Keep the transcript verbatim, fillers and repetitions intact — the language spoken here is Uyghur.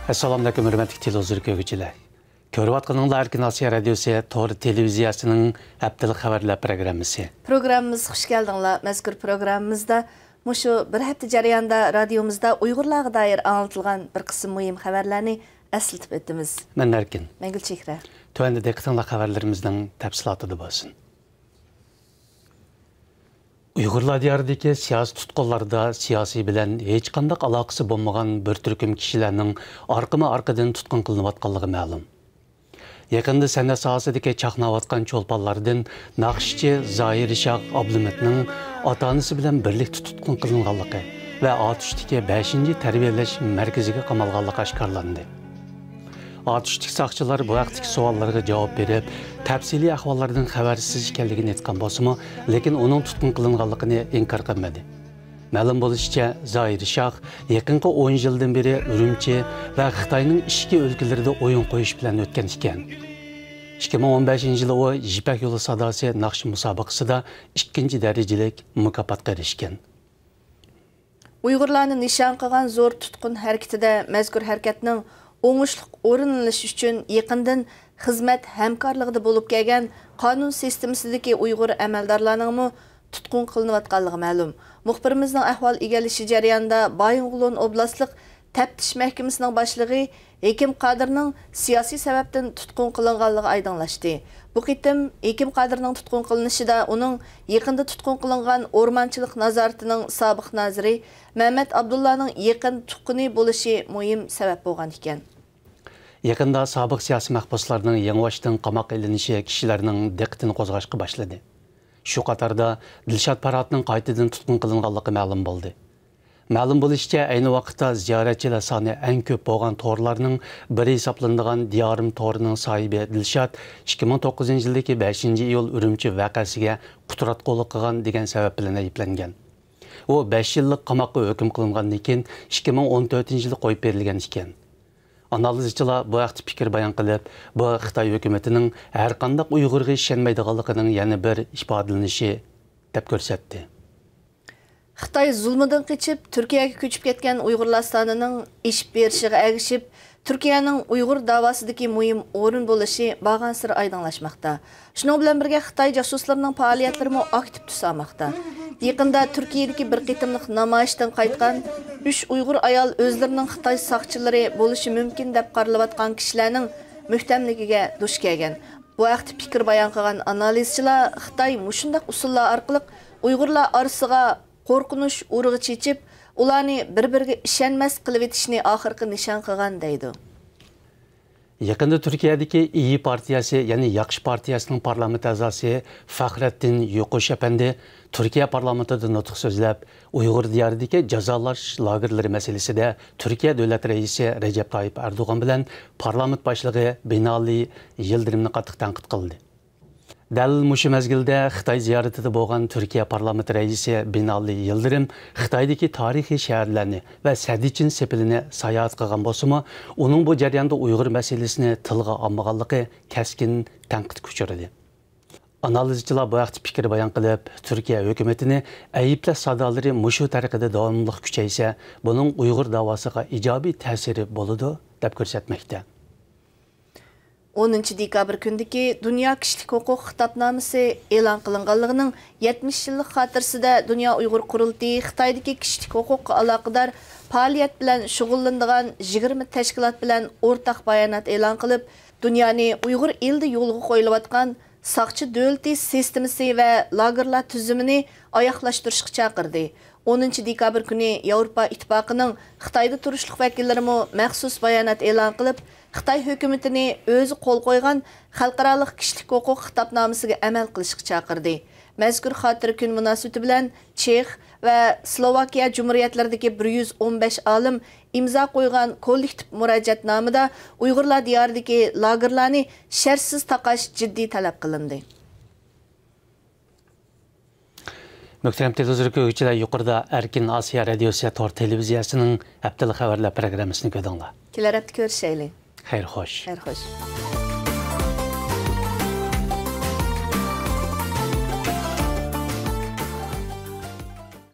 ئەسسالامۇئەلەيكۇم، ھۆرمەتلىك تېلېۋىزور كۆرگۈچىلەر. كۆرۈۋاتقىنىڭلار ئەركىن ئاسىيا رادىيوسى تور تېلېۋىزىيەسىنىڭ ھەپتىلىك خەۋەرلەر پروگراممىسى. پروگراممىمىزغا خۇش كەلدىڭلار. مەزكۇر پروگراممىمىزدا مۇشۇ بىر ھەپتە جەريانىدا رادىيومىزدا ئۇيغۇرلارغا دائىر ئاڭلىتىلغان بىر قىسىم مۇھىم خەۋەرلەرنى ئەسلىتىپ ئۆتىمىز. مەن ئەركىن. مەن گۈلچېھرە. تۆۋەندە دىققىتىڭلار خەۋەرلىرىمىزنىڭ تەپسىلاتىدا بولسۇن. ئۇيغۇرلار دىيارىدىكى سىياسىي تۇتقۇنلاردا سىياسىي بىلەن ھېچقانداق ئالاقىسى بولمىغان بىر تۈركۈم كىشىلەرنىڭ ئارقىمۇ ئارقىدىن تۇتقۇن قىلىنىۋاتقانلىقى مەلۇم. يېقىندا سەنئەت ساھەسىدىكى چاقناۋاتقان چولپانلاردىن ناخشىچى زاھىر شاھ ئابلىمىتنىڭ ئاتا-ئانىسى بىلەن بىرلىكتە تۇتقۇن قىلىنغانلىقى ۋە ئاتۇشتىكى بەشىنچى تەربىيەلەش مەركىزىگە قامالغانلىقى ئاشكارىلاندى. ئاتۇشتىكى ساقچىلار بۇ ھەقتىكى سوئاللارغا جاۋاب بېرىپ، تەپسىلىي ئەھۋاللاردىن خەۋەرسىز ئىكەنلىكىنى ئېيتقان بولسىمۇ، لېكىن ئۇنىڭ تۇتقۇن قىلىنغانلىقىنى ئىنكار قىلمىدى. مەلۇم بولۇشىچە، زاھىر شاھ يېقىنقى ئون يىلدىن بېرى ئۈرۈمچى ۋە خىتاينىڭ ئىچكى ئۆلكىلىرىدە ئويۇن قويۇش بىلەن ئۆتكەن ئىكەن. ئىككى مىڭ ئون بەشىنچى يىلى ئۇ يىپەك يولى ساداسى ناخشا مۇسابىقىسىدە ئىككىنچى دەرىجىلىك مۇكاپاتقا ئېرىشكەن. ئۇيغۇرلارنى نىشان قىلغان زور تۇتقۇن ھەرىكىتىدە مەزكۇر ھەرىكەتنىڭ ئوڭۇشلۇق ئورۇنلىنىشى ئۈچۈن يېقىندىن خىزمەت ھەمكارلىقىدا بولۇپ كەلگەن قانۇن سىستېمىسىدىكى ئۇيغۇر ئەمەلدارلارنىڭمۇ تۇتقۇن قىلىنىۋاتقانلىقى مەلۇم. مۇخبىرىمىزنىڭ ئەھۋال ئىگىلىشى جەريانىدا بايىنغولىن ئوبلاستلىق تەپتىش مەھكىمىسىنىڭ باشلىقى ھېكىم قادىرنىڭ سىياسىي سەۋەبتىن تۇتقۇن قىلىنغانلىقى ئايدىڭلاشتى. بۇ قېتىم ھېكىم قادىرنىڭ تۇتقۇن قىلىنىشىدا ئۇنىڭ يېقىندا تۇتقۇن قىلىنغان ئورمانچىلىق نازارىتىنىڭ سابىق نازىرى مەمەت ئابدۇللانىڭ يېقىن تۇغقىنى بولۇشى مۇھىم سەۋەب بولغان ئىكەن. يېقىندا سابىق سىياسىي مەھبۇسلارنىڭ يېڭىۋاشتىن قاماققا ئېلىنىشى كىشىلەرنىڭ دىققىتىنى قوزغاشقا باشلىدى. شۇ قاتاردا دىلشات پاراتنىڭ قايتىدىن تۇتقۇن قىلىنغانلىقى مەلۇم بولدى. مەلۇم بولۇشىچە، ئەينى ۋاقىتتا زىيارەتچىلەر سانى ئەڭ كۆپ بولغان تورلارنىڭ بىرى ھېسابلىنىدىغان دىيارىم تورىنىڭ ساھىبى دىلشات ئىككى مىڭ توققۇزىنچى يىلدىكى بەشىنچى ئىيۇل ئۈرۈمچى ۋەقەسىگە قۇتراتقۇلۇق قىلغان دېگەن سەۋەب بىلەن ئەيىبلەنگەن. ئۇ بەش يىللىق قاماققا ھۆكۈم قىلىنغاندىن كېيىن، ئىككى مىڭ ئون تۆتىنچى يىلى قويۇپ بېرىلگەن ئىكەن. ئانالىزچىلار بۇ ھەقتە پىكىر بايان قىلىپ، بۇ خىتاي ھۆكۈمىتىنىڭ ھەرقانداق ئۇيغۇرغا ئىشەنمەيدىغانلىقىنىڭ يەنە بىر ئىپادىلىنىشى، دەپ كۆرسەتتى. خىتاي زۇلمىدىن قېچىپ، تۈركىيەگە كۆچۈپ كەتكەن ئۇيغۇرلار سانىنىڭ ئېشىپ بېرىشىغا ئەگىشىپ، تۈركىيەنىڭ ئۇيغۇر داۋاسىدىكى مۇھىم ئورۇن بولۇشى بارغانسېرى ئايدىڭلاشماقتا. شۇنىڭ بىلەن بىرگە، خىتاي جاسۇسلىرىنىڭ پائالىيەتلىرىمۇ ئاكتىپ تۈس ئالماقتا. يېقىندا تۈركىيەدىكى بىر قېتىملىق نامايىشتىن قايتقان ئۈچ ئۇيغۇر ئايال ئۆزلىرىنىڭ خىتاي ساقچىلىرى بولۇشى مۇمكىن دەپ قارىلىۋاتقان كىشىلەرنىڭ مۆھتەملىكىگە دۇچ كەلگەن. بۇ ھەقتە پىكىر بايان قىلغان ئانالىزچىلار خىتاي مۇشۇنداق ئۇسۇللار ئارقىلىق ئۇيغۇرلار ئارىسىغا قورقۇنچ ئۇرۇقى چېچىپ، ئۇلارنى بىر-بىرىگە ئىشەنمەس قىلىۋېتىشنى ئاخىرقى نىشان قىلغان دەيدۇ. يېقىندا تۈركىيەدىكى ئىيى پارتىيەسى، يەنى ياخشى پارتىيەسىنىڭ پارلامېنت ئەزاسى فەخرەتتىن يوقۇش ئەپەندى تۈركىيە پارلامېنتىدا نۇتۇق سۆزلەپ، ئۇيغۇر دىيارىدىكى جازالاش لاگېرلىرى مەسىلىسىدە تۈركىيە دۆلەت رەئىسى رەجەپ تايىپ ئەردوغان بىلەن پارلامېنت باشلىقى بىنالى يىلدىرىمنى قاتتىق تەنقىد قىلدى. دەل مۇشۇ مەزگىلدە خىتاي زىيارىتىدە بولغان تۈركىيە پارلامېنت رەئىسى بىنالى يىلدىرىم خىتايدىكى تارىخىي شەھەرلەرنى ۋە سەددىچىن سېپىلىنى ساياھەت قىلغان بولسىمۇ، ئۇنىڭ بۇ جەرياندا ئۇيغۇر مەسىلىسىنى تىلغا ئالمىغانلىقى كەسكىن تەنقىدكە ئۇچرىدى. ئانالىزچىلار بۇ ھەقتە پىكىر بايان قىلىپ، تۈركىيە ھۆكۈمىتىنى ئەيىبلەش سادالىرى مۇشۇ تەرىقىدە داۋاملىق كۈچەيسە، بۇنىڭ ئۇيغۇر داۋاسىغا ئىجابىي تەسىرى بولىدۇ، دەپ كۆرسەتمەكتە. ئونىنچى دېكابىر كۈنىدىكى دۇنيا كىشىلىك ھوقۇق خىتابنامىسى ئېلان قىلىنغانلىقىنىڭ يەتمىش يىللىق خاتىرىسىدە دۇنيا ئۇيغۇر قۇرۇلتىيى خىتايدىكى كىشىلىك ھوقۇققا ئالاقىدار پائالىيەت بىلەن شۇغۇللىنىدىغان يىگىرمە تەشكىلات بىلەن ئورتاق بايانات ئېلان قىلىپ، دۇنيانى ئۇيغۇر ئېلىدە يولغا قويۇلۇۋاتقان ساقچى دۆلىتى سىستېمىسى ۋە لاگېرلار تۈزۈمىنى ئاياغلاشتۇرۇشقا چاقىردى. ئونىنچى دېكابىر كۈنى ياۋروپا ئىتتىپاقىنىڭ خىتايدا تۇرۇشلۇق ۋەكىللىرىمۇ مەخسۇس بايانات ئېلان قىلىپ، خىتاي ھۆكۈمىتىنى ئۆزى قول قويغان خەلقئارالىق كىشىلىك ھوقۇق خىتابنامىسىگە ئەمەل قىلىشقا چاقىردى. مەزكۇر خاتىرە كۈنى مۇناسىۋىتى بىلەن چېخ ۋە سلوۋاكىيە جۇمھۇرىيەتلىرىدىكى بىر يۈز ئون بەش ئالىم ئىمزا قويغان كوللېكتىپ مۇراجىئەتنامىدا ئۇيغۇرلار دىيارىدىكى لاگېرلارنى شەرتسىز تاقاش جىددىي تەلەپ قىلىندى. مۆھتەرەم تېلېۋىزور كۆرگۈچىلەر، يۇقىرىدا ئەركىن ئاسىيا رادىيوسى تور تېلېۋىزىيەسىنىڭ ھەپتىلىك خەۋەرلەر پروگراممىسىنى كۆردۈڭلار. كېلەر ھەپتە كۆرۈشەيلى. خەير خوش. خەير خوش.